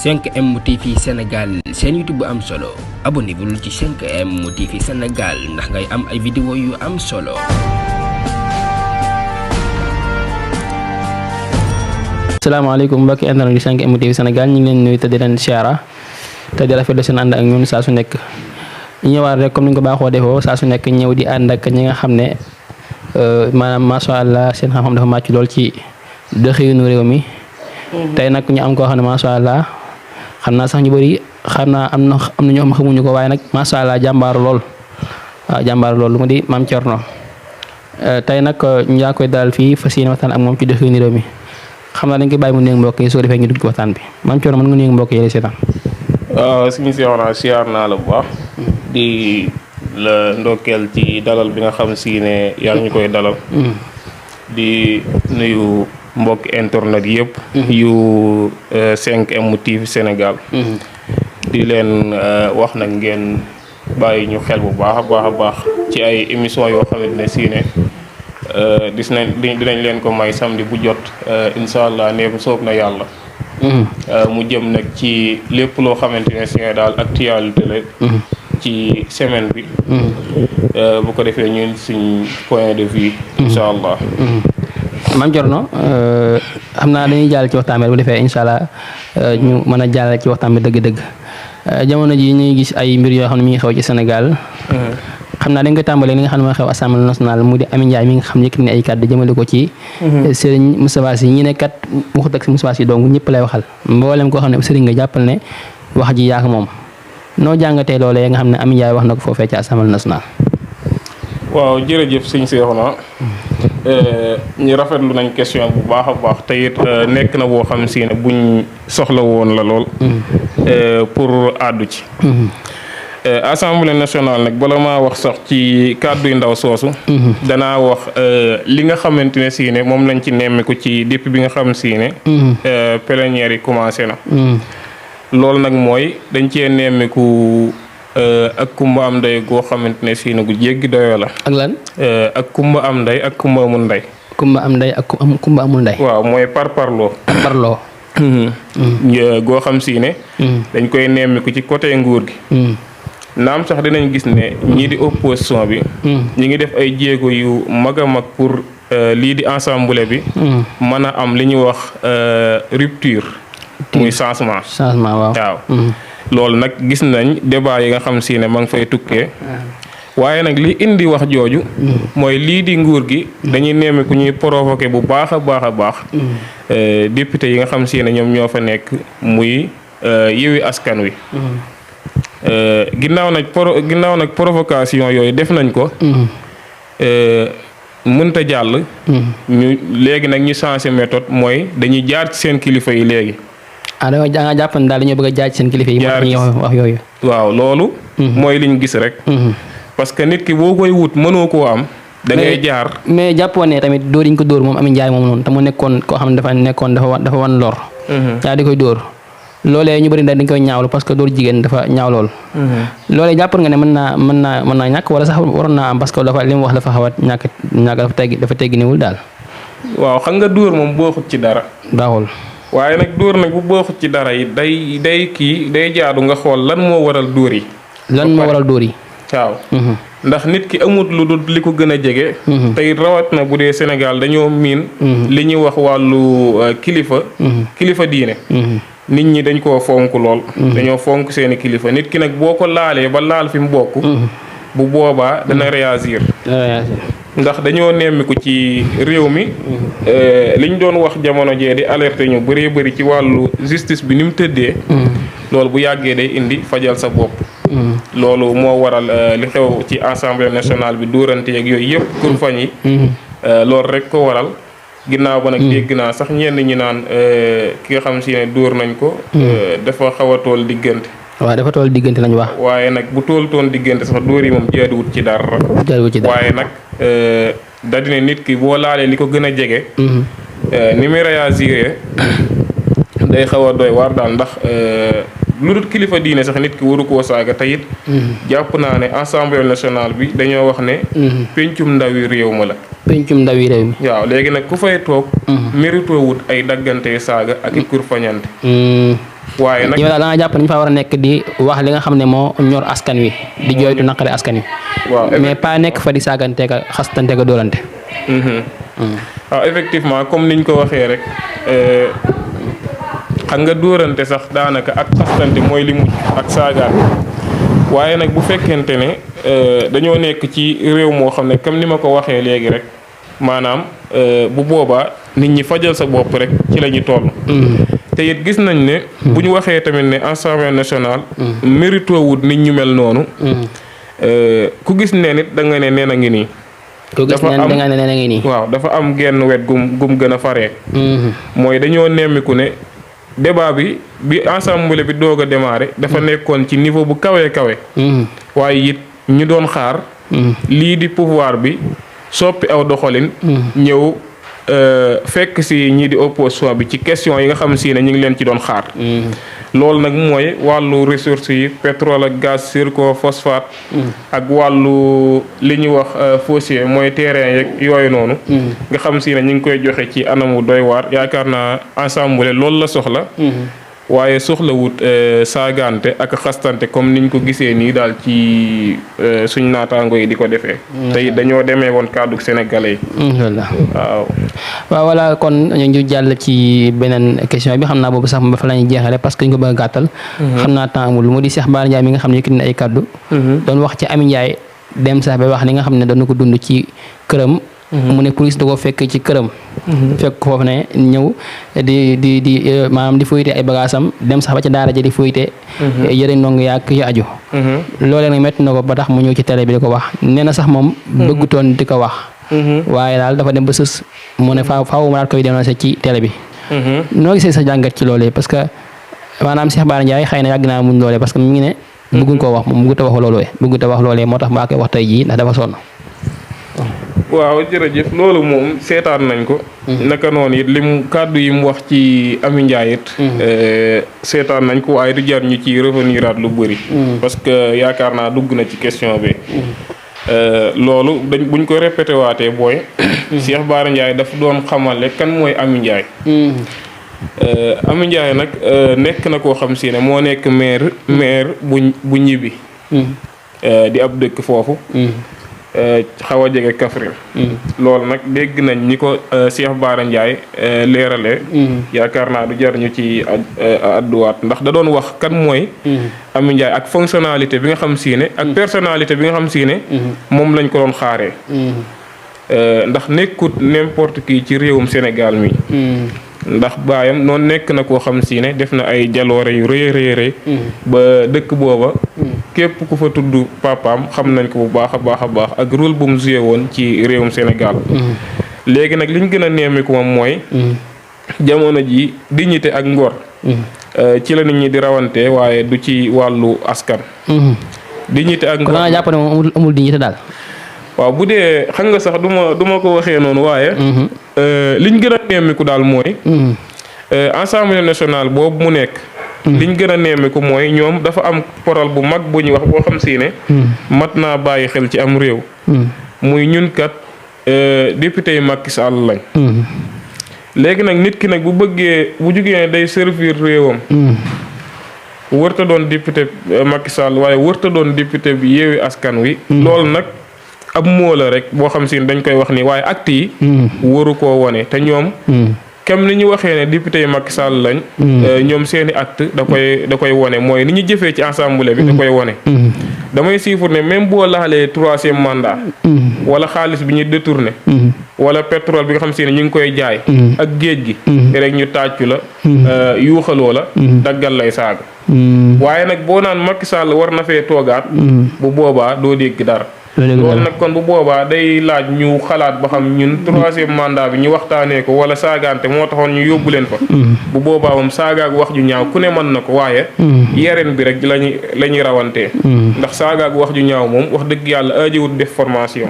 5M TV Sénégal seen YouTube bu am solo abonné bul ci 5M TV Sénégal ndax ngay am ay vidéo yu am solo. Assalamualaikum mbokki internet di 5M TV Sénégal ñu ngi leen nuyu te di leen siyaara te di rafetlu seen ànd ak ñun saa su nekk ñëwaat rek comme ni ñu ko baaxoo defoo saa su nekk ñëw di ànd ak ñi nga xam ne maanaam macha allah seen xam-xam dafa màcc lool ci doxinu réew mi. tey nag ñu am koo xam ne macha allah xam naa sax ñu bëri xam naa am na ñoo xam xamuñu ko waaye nag macha allah jàmbaaru lool waaw jàmbaaru lool lu ma di Mame Thierno tey nag ñu yaa koy dalal fii fas yéene waxtaan ak moom ci doxinu réew mi. xam naa dañ koy bàyyi mu néeg mbokk yi soo defee ñu dugg ci waxtaan bi Mame Thierno mën nga néeg mbokk yi seetaan. waaw suñu siyaar naa la bu baax. di la ndokkeel ci dalal bi nga xam si ne yaa ngi ñu koy dalal. di nuyu mbokk internet yëpp. yu 5M TV Sénégal. di leen wax nag ngeen bàyyi ñu xel bu baax a baax ci ay émission yoo xamante ne si ne. dinañ leen ko may samedi bu jot incha allah neem soob na yàlla. mu jëm nag ci lépp loo xamante ne si daal actualité la. ci semaine bi. bu ko defee ñun suñ point de vue. incha allah. Mame Thierno xam naa dañuy jàll ci waxtaan bi bu defee incha allah ñu mën a jàll ci waxtaan bi dëgg-dëgg jamono ji ñuy gis ay mbir yoo xam ne mi ngi xew ci Sénégal. xam naa dañ koy tàmbalee li nga xam ne mooy xew assemblée nationale mu di Amy Ndiaye mi nga xam yëkkati ne ay kàddu jëmale ko ci Serigne Moustapha Sy ñi ne kat waxut ak si Moustapha Sy donc ñëpp lay waxal mboolem koo xam ne Serigne nga jàppal ne wax ji yaak moom noo jàngatee loolee nga xam ne Amy Ndiaye wax na ko foofee ci assemblée nationale. waaw jërëjëf sëñ Seexuna ñu rafetlu nañ question bu baax a baax te it nekk na boo xam si ne buñ soxla woon la lool pour àddu ci. Assemblée nationale nag bala maa wax sax ci kàddu yu ndaw soosu. danaa wax li nga xamante ne si ne moom lañ ci nemmiku ci depuis bi nga xam si ne. plénière yi commencé na. loolu nag mooy dañ cee nemmiku ak kumba am ndey goo xamante ne si ne gu jéggi doyoo la. ak lan. ak kumba am ndey ak kumba amul ndey. kumba am ndey ak kumba amul ndey. waaw mooy parparloo. parparloo. goo xam si ne. dañ koy nemmiku ci côté nguur gi. naam sax dinañ gis ne ñii di opposition bi. ñi ngi def ay jéego yu mag a mag pour lii di assemblée bi. mën a am li ñuy wax rupture. muy changement. changement waaw. loolu nag gis nañ débat yi nga xam si ne ma ngi fay tukkee. waaye nag li indi wax jooju. mooy lii di nguur gi. dañuy nemmi ku ñuy provoqué bu baax a baax. député yi nga xam si ne ñoom ñoo fa nekk muy Yewwi Askan Wi. ginnaaw nag provocation yooyu def nañ ko. mënta jàll. ñu léegi nag ñu changé méthode mooy dañuy jaar ci seen kilifa yi léegi. da nga jàpp ne daal dañoo bëgg a jaar ci seen kilifa yi. jaar ci wax yooyu. waaw loolu. mooy liñ gis rek. parce que nit ki boo koy wut mënoo koo am. da ngay jaar mais jàppoon ne tamit dóor yi ñu ko dóor moom Amy Ndiaye moom noonu te mu nekkoon koo xam ne dafa wan lor. yaa di koy dóor. loolee ñu bëri dañ koy ñaawlu parce que dóor jigéen dafa ñaaw lool. loolee jàppoon nga ne mën naa ñàkk wala sax waroon naa am parce que dafa li mu wax dafa xaw a ñàkk dafa tegginiwul daal. waaw xam nga dóor moom booxut ci dara. baaxul. waaye nag dóor nag bu booxut ci dara yi day jaadu nga xool lan moo waral dóor yi. lan moo waral dóor yi. waaw. ndax nit ki amut lu dul li ko gën a jege. tey rawat na bu dee Sénégal dañoo miin. li ñuy wax wàllu kilifa diine. nit ñi dañ koo fonk lool. dañoo fonk seeni kilifa nit ki nag boo ko laalee ba laal fi mu bokk. bu boobaa dana réagir. ndax dañoo nemmiku ci réew mi. liñ doon wax jamono jee di alerter ñu bëree bëri ci wàllu justice bi ni mu tëddee. loolu bu yàggee day indi fajal sa bopp. loolu moo waral li xew ci assemblée nationale bi dóorante yeeg yooyu yëpp pour fañ yi. loolu rek ko waral. ginnaaw ba nag dégg naa sax ñenn ñi naan ki nga xam si ne dóor nañ ko. dafa xaw a tool diggante. waaw dafa tool diggante lañu wax. waaye nag bu toon diggante sax dóor yi moom jaaduwut ci dara. waaye nag da dina nit ki boo laalee li ko gën a jege. ni muy réagir day xaw a doy waar daal ndax lu dul kilifa diine sax nit ki waru koo saaga te it. jàpp naa ne assemblée nationale bi dañoo wax ne. pencum ndawi réew ma la. pencum ndawi réew mi. waaw léegi nag ku fay toog. mérito wut ay daggante saaga ak i kur fañante. waaye nag yow daal da nga jàpp ne ñu fa war a nekk di wax li nga xam ne moo ñor askan wi di jooytu naqare askan wi. waaw mais pas nekk fa di saaganteeg a xastanteeg a dóorante. waaw effectivement comme niñ ko waxee rek xam nga dóorante sax daanaka ak xastante mooy li mujj ak saagaat waaye nag bu fekkente ne dañoo nekk ci réew moo xam ne comme ni ma ko waxee léegi rek maanaam bu boobaa nit ñi fajal sa bopp rek ci la ñu toll. te it gis nañ ne bu ñu waxee tamit ne Assemblée nationale mérito wut nit ñu mel noonu ku gis ne nit da nga ne neen a ngi nii. ku gis ne da nga ne neen a ngi nii. waaw dafa am genn wet gum gën a faree. mooy dañoo nemmiku ne débat bi Assemblée bi doog a démarré dafa nekkoon ci niveau bu kawee kawe. waaye it ñu doon xaar lii di pouvoir bi soppi aw doxalin ñëw fekk si ñii di opposition bi ci question yi nga xam si ne ñu ngi leen ci doon xaar. loolu nag mooy wàllu ressources yi pétrole ak gaz zircon phosphate ak wàllu li ñuy wax foncier mooy terrain yeeg yooyu noonu nga xam si ne ñu ngi koy joxe ci anamu doy waar yaakaar naa Assemblée loolu la soxla waaye soxlawut saagante ak xastante comme niñ ko gisee nii daal ci suñ naataango yi di ko defee tey dañoo demee woon kàddu sénégalais yi waaw voilà kon ñu ngi jàll ci beneen question bi xam naa boobu sax ba fa la ñuy jeexale parce que ñu ko bëgg a gàttal xam naa temps amul mu di Cheikh Bara Ndiaye mi nga xam ne yëkkati na ay kàddu doon wax ci Amy Ndiaye dem sax ba wax li nga xam ne doon na ko dund ci këram mu ne police da ko fekk ci këram fekk foofu ne ñëw di maanaam di fuyite ay bagaasam dem sax ba ca daara ja di fuyite yëre ndong yaak yu aju loolee nag metti na ko ba tax mu ñëw ci télé bi di ko wax nee na sax moom bëggutoon di ko wax waaye daal dafa dem ba sës mu ne faaw mu daal koy dénoncé ci télé bi noo gisee sa jàngat ci loolee parce que maanaam Cheikh Bara Ndiaye xëy na yàgg naa muñ loolee parce que mi ngi ne bëgguñ koo wax moom bëggut a wax loolee moo tax maa koy wax tey jii ndax dafa sonn. waaw jërëjëf loolu moom seetaan nañ ko naka noonu it kàddu yi mu wax ci Amy Ndiaye it seetaan nañ ko waaye du jar ñu ci reveniraat lu bëri parce que yaakaar naa dugg na ci question bi loolu buñ ko répété waatee booy Cheikh Bara Ndiaye daf doon xamale kan mooy Amy Ndiaye Amy Ndiaye nag nekk na koo xam si ne moo nekk maire bu ñibbi di ab dëkk foofu xaw a jege Kaffrine loolu nag dégg nañ ñi ko Cheikh Bara Ndiaye leerale yaakaar naa du jar ñu ci adduwaat ndax da doon wax kan mooy Amy Ndiaye ak fonctionnalité bi nga xam si ne ak personnalité bi nga xam si ne moom lañ ko doon xaaree ndax nekkut n'importe qui ci réewum Sénégal mi ndax baayam noonu nekk na koo xam si ne def na ay jaloore yu rëy ba dëkk booba képp ku fa tudd papaam xam nañ ko bu baax a baax ak rôle bu mu joué woon ci réewum Sénégal léegi nag liñ gën a nemmiku moom mooy jamono ji dignité ak ngor ci la nit ñi di rawante waaye du ci wàllu askan dignité ak ngor kon jàpp ne moom amul dignité daal waaw bu dee xam nga sax du ma ko waxee noonu waaye liñ gën a nemmiku daal mooy Assemblée nationale boobu mu nekk liñ gën a nemmiku mooy ñoom dafa am poral bu mag bu ñuy wax boo xam si ne mat naa bàyyi xel ci am réew muy ñun kat député yi Macky Sall lañ léegi nag nit ki nag bu jugee ne day servir réewam wërta doon député Macky Sall waaye wërta doon député bi Yewwi Askan Wi loolu nag ab moo la rek boo xam si ne dañ koy wax ni waaye acte yi waru koo wone te ñoom kem ni ñu waxee ne député yi Macky Sall lañ ñoom seeni acte da koy wone mooy ni ñu jëfee ci assemblée bi da koy wone damay siifur ne même boo laalee 3e mandat wala xaalis bi ñu détourné wala pétrole bi nga xam si ne ñu ngi koy jaay ak géej gi rek ñu tàccu la yuuxaloo la daggal lay saaga waaye nag boo naan Macky Sall war na fee toogaat bu boobaa doo dégg dara loolu nag kon bu boobaa day laaj ñu xalaat ba xam ñun 3e mandat bi ñu waxtaanee ko wala saagante moo taxoon ñu yóbbu leen fa bu boobaa moom saagaak wax ju ñaaw ku ne mën na ko waaye yeren bi rek la ñuy rawantee ndax saagaak wax ju ñaaw moom wax dëgg yàlla ajiwut def formation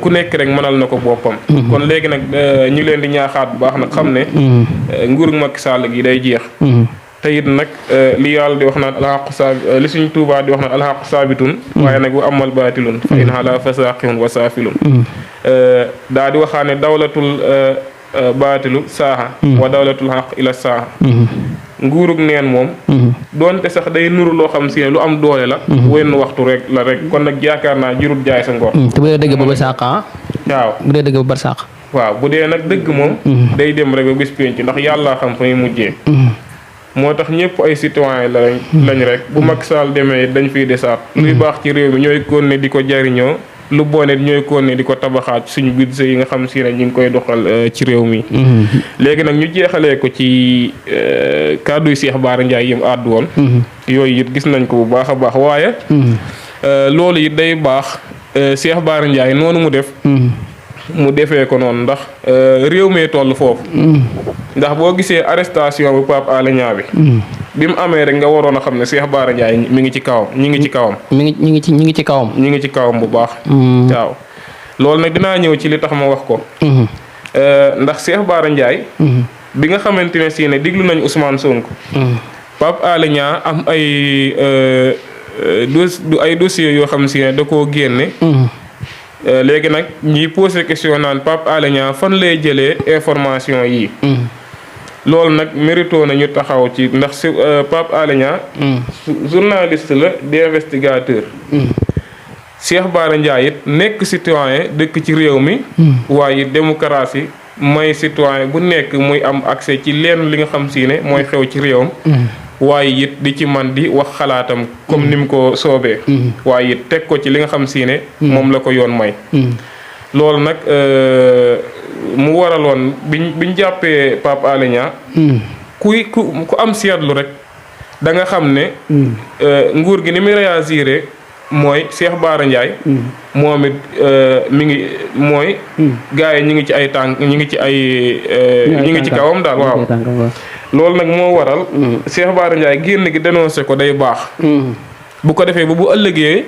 ku nekk rek mënal na ko boppam kon léegi nag ñu leen di ñaaxaat bu baax nag xam ne nguurug Macky Sall gi day jeex te it nag li yàlla di wax naan li suñ Tuubaa di wax naan alxaqu saabitun waaye nag wa amal baatilun fa in ala fasaqihun wa saafilun daa di waxaa ne dawlatul baatilu saaxa wa dawlatul xaq ila saaxa nguurug neen moom doonte sax day nuru loo xam si ne lu am doole la wenn waxtu rek la rek kon nag yaakaar naa jurut jaay sa ngor te bu dee dëgg ba barsàq waaw bu dee dëgg ba barsàq waaw bu dee nag dëgg moom day dem rek ba bis penc ndax yàllaa xam fa muy mujjee moo tax ñëpp ay citoyen lañ rek bu Macky Sall demee dañ fiy desaat luy baax ci réew mi ñooy continuer di ko jariñoo lu boone ñooy continuer di ko tabaxaat suñu budget yi nga xam si ne ñu ngi koy doxal ci réew mi léegi nag ñu jeexalee ko ci kàddu yi Cheikh Bara Ndiaye yim àddu woon yooyu it gis nañ ko bu baax a baax waaye loolu it day baax Cheikh Bara Ndiaye noonu mu def mu defee ko noonu ndax réew mee toll foofu ndax boo gisee arrestation bu Pape Alé Niang bi mu amee rek nga waroon a xam ne Cheikh Bara Ndiaye mi ngi ci kawam ñi ngi ci kawam ñi ngi ci kawam ñi ngi ci kawam bu baax waaw loolu nag dinaa ñëw ci li tax ma wax ko ndax Cheikh Bara Ndiaye bi nga xamante ne si ne diglu nañ Ousmane Sonko Pape Alé Niang am ay dossiers yoo xam si ne da koo génne léegi nag ñiy posé question naan Pape Alé Niang fan lay jëlee information yi loolu nag mérito nañu taxaw ci ndax si Pape Alé Niang journaliste la d'investigateur Cheikh Bara Ndiaye it nekk citoyen dëkk ci réew mi waaye démocratie may citoyen bu nekk muy am accès ci leen li nga xam si ne mooy xew ci réewam waaye it di ci man di wax xalaatam comme ni mu ko soobee waaye it teg ko ci li nga xam si ne moom la ko yoon may loolu nag mu waraloon biñ jàppee Pape Alé Niang ku am seetlu rek da nga xam ne nguur gi ni muy réagir mooy Cheikh Bara Ndiaye moom it mi ngi mooy gars yi ñi ngi ci ay tànk ñi ngi ci ay ñi ngi ci kawam daal waaw loolu nag moo waral Cheikh Bara Ndiaye génn gi dénoncé ko day baax bu ko defee bu ëllëgee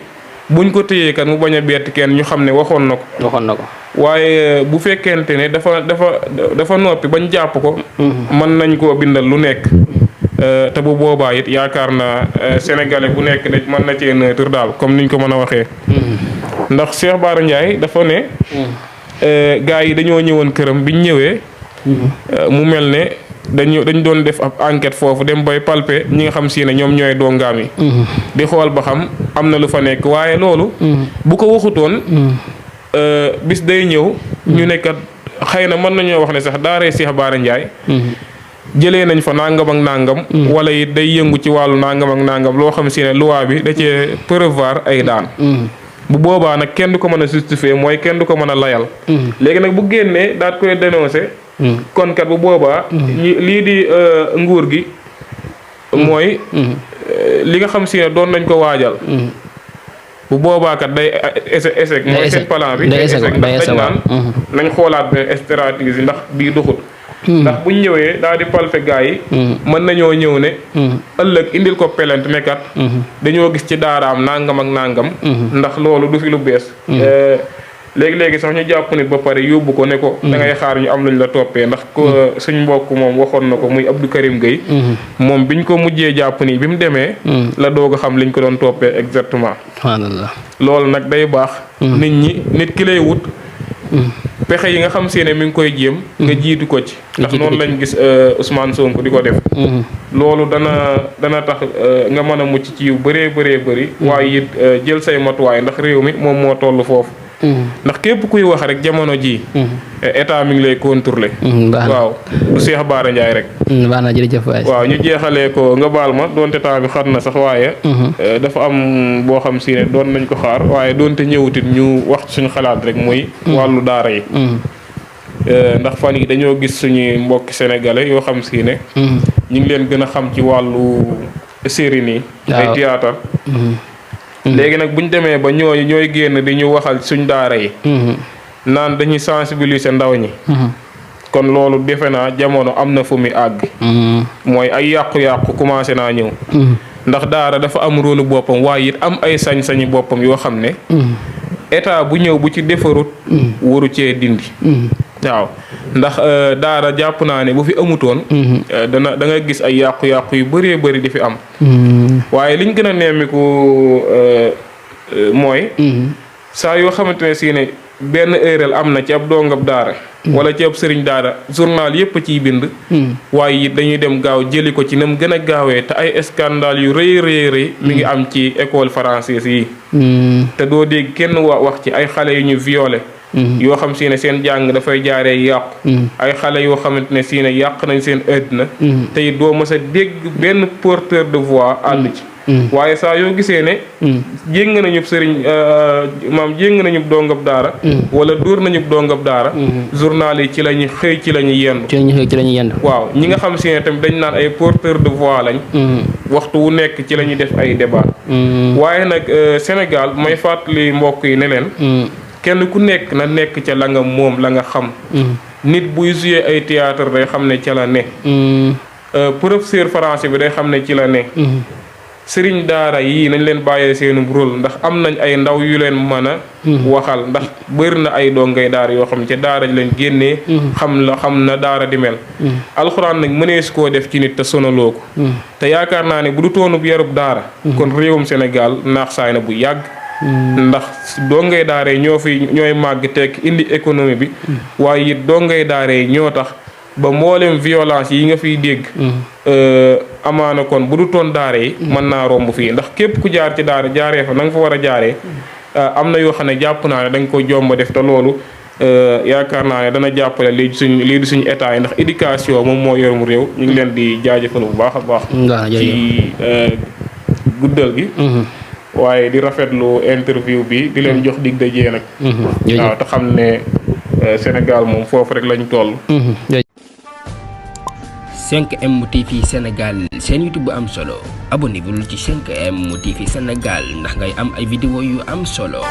buñ ko téyee kan mu bañ a bett kenn ñu xam ne waxoon na ko waaye bu fekkente ne dafa noppi bañ jàpp ko mën nañ koo bindal lu nekk te bu boobaa it yaakaar naa sénégalais bu nekk de mën na cee neutre daal comme niñ ko mën a waxee ndax Cheikh Bara Ndiaye dafa ne gars yi dañoo ñëwoon këram biñ ñëwee mu mel ne dañ doon def ab enquête foofu dem bay palper ñi nga xam si ne ñoom ñooy dongaam yi di xool ba xam am na lu fa nekk waaye loolu bu ko waxutoon bis day ñëw ñu nekkat xëy na mën nañoo wax ne sax daaree Cheikh Bara Ndiaye jëlee nañ fa nangam ak nangam wala it day yëngu ci wàllu nangam ak nangam loo xam si ne loi bi da cee prévoir ay daan bu boobaa nag kenn du ko mën a justifier mooy kenn du ko mën a layal léegi nag bu génnee daat koy dénoncer kon kat bu boobaa lii di nguur gi mooy li nga xam si ne doon nañ ko waajal bu boobaa kat day échec mooy seen plan bi day échec ndax dañ naan nañ xoolaat benn stratégie ndax bii doxut ndax buñ ñëwee daal di palfe gars yi mën nañoo ñëw ne ëllëg indil ko pelent nekkat dañoo gis ci daaraam nangam ak nangam ndax loolu du fi lu bees léegi-léegi sax ñu jàpp nit ba pare yóbbu ko ne ko da ngay xaar ñu am luñ la toppee ndax ko suñ mbokk moom waxoon na ko muy Abdou Karim Gueye moom biñ ko mujjee jàpp nii bi mu demee la doog a xam liñ ko doon toppee exactement loolu nag day baax nit ki lay wut pexe yi nga xam si ne mi ngi koy jéem nga jiitu ko ci ndax noonu lañ gis Ousmane Sonko di ko def loolu dana tax nga mën a mucc ci yu bëree bëri waaye it jël say matuwaay ndax réew mi moom moo toll foofu ndax képp kuy wax rek jamono ji état mi ngi lay contrôler waaw du Cheikh Bara Ndiaye rek baax na jërëjëf waay waaw ñu jeexalee ko nga baal ma doonte temps bi xat na sax waaye dafa am boo xam si ne doon nañ ko xaar waaye doonte ñëwutit ñu wax suñu xalaat rek muy wàllu daara yi ndax fan yi dañoo gis suñuy mbokki sénégalais yoo xam si ne ñu ngi leen gën a xam ci wàllu série nii ay théâtre léegi nag buñ demee ba ñooy génn di ñu waxal suñ daara yi naan dañuy sensibiliser ndaw ñi kon loolu defe naa jamono am na fu muy àgg mooy ay yàqu-yàqu commencé naa ñëw ndax daara dafa am rôle boppam waaye it am ay sañ-sañi boppam yoo xam ne état bu ñëw bu ci defarut waru cee dindi waaw ndax daara jàpp naa ne bu fi amutoon da nga gis ay yàqu-yàqu yu bëree bëri di fi am waaye liñ gën a nemmiku mooy saa yoo xamante ne si ne benn erreur am na ci ab dongab daara wala ci ab sëriñ daara journal yépp ciy bind waaye it dañuy dem gaaw jëli ko ci nam gën a gaawee te ay scandale yu rëy mi ngi am ci école française yi te doo dégg kenn wax ci ay xale yu ñu violé yoo xam si ne seen jàng dafay jaaree yàqu ay xale yoo xamante ne si ne yàq nañ seen àddina te it doo mës a dégg benn porteur de voix àll ci waaye saa yoo gisee ne jéng nañu sëriñ jéng nañu dongab daara wala dóor nañu dongab daara journal yi ci la ñuy xëy ci la ñuy yendu waaw ñi nga xam si ne tamit dañ naan ay porteur de voix lañ waxtu wu nekk ci la ñuy def ay débat waaye nag Sénégal may fàttali mbokk yi ne leen kenn ku nekk na nekk ca la nga moom la nga xam nit buy jouer ay théâtre day xam ne ca la ne professeur français bi day xam ne ci la ne sëriñ daara yii nañ leen bàyyee seenum rôle ndax am nañ ay ndaw yu leen mën a waxal ndax bëri na ay dongay daara yoo xam ca daara leen génnee xam na daara di mel alxuraan nag mënees koo def ci nit te sonaloo ko te yaakaar naa ne bu du toonub yarub daara kon réewum Sénégal naax saay na bu yàgg ndax dongay daara yi ñooy màgg tekk indi économie bi waaye it dongay daara yi ñoo tax ba mboolem violence yi nga fiy dégg amaana kon bu du toon daara yi mën naa romb fii ndax képp ku jaar ci daara jaaree fa na nga fa war a jaaree am na yoo xam ne jàpp naa ne dañ ko jomba def te loolu yaakaar naa ne dana jàppale lii di suñu état yi ndax éducation moom moo yorum réew ñu ngi leen di jaajëfal bu baax a baax ci guddal gi waaye di rafetlu interview bi di leen jox dig dajee nag waaw te xam ne Sénégal moom foofu rek lañ toll 5M TV Sénégal seen YouTube bu am solo abonnez-vous ci 5M TV Sénégal ndax ngay am ay vidéo yu am solo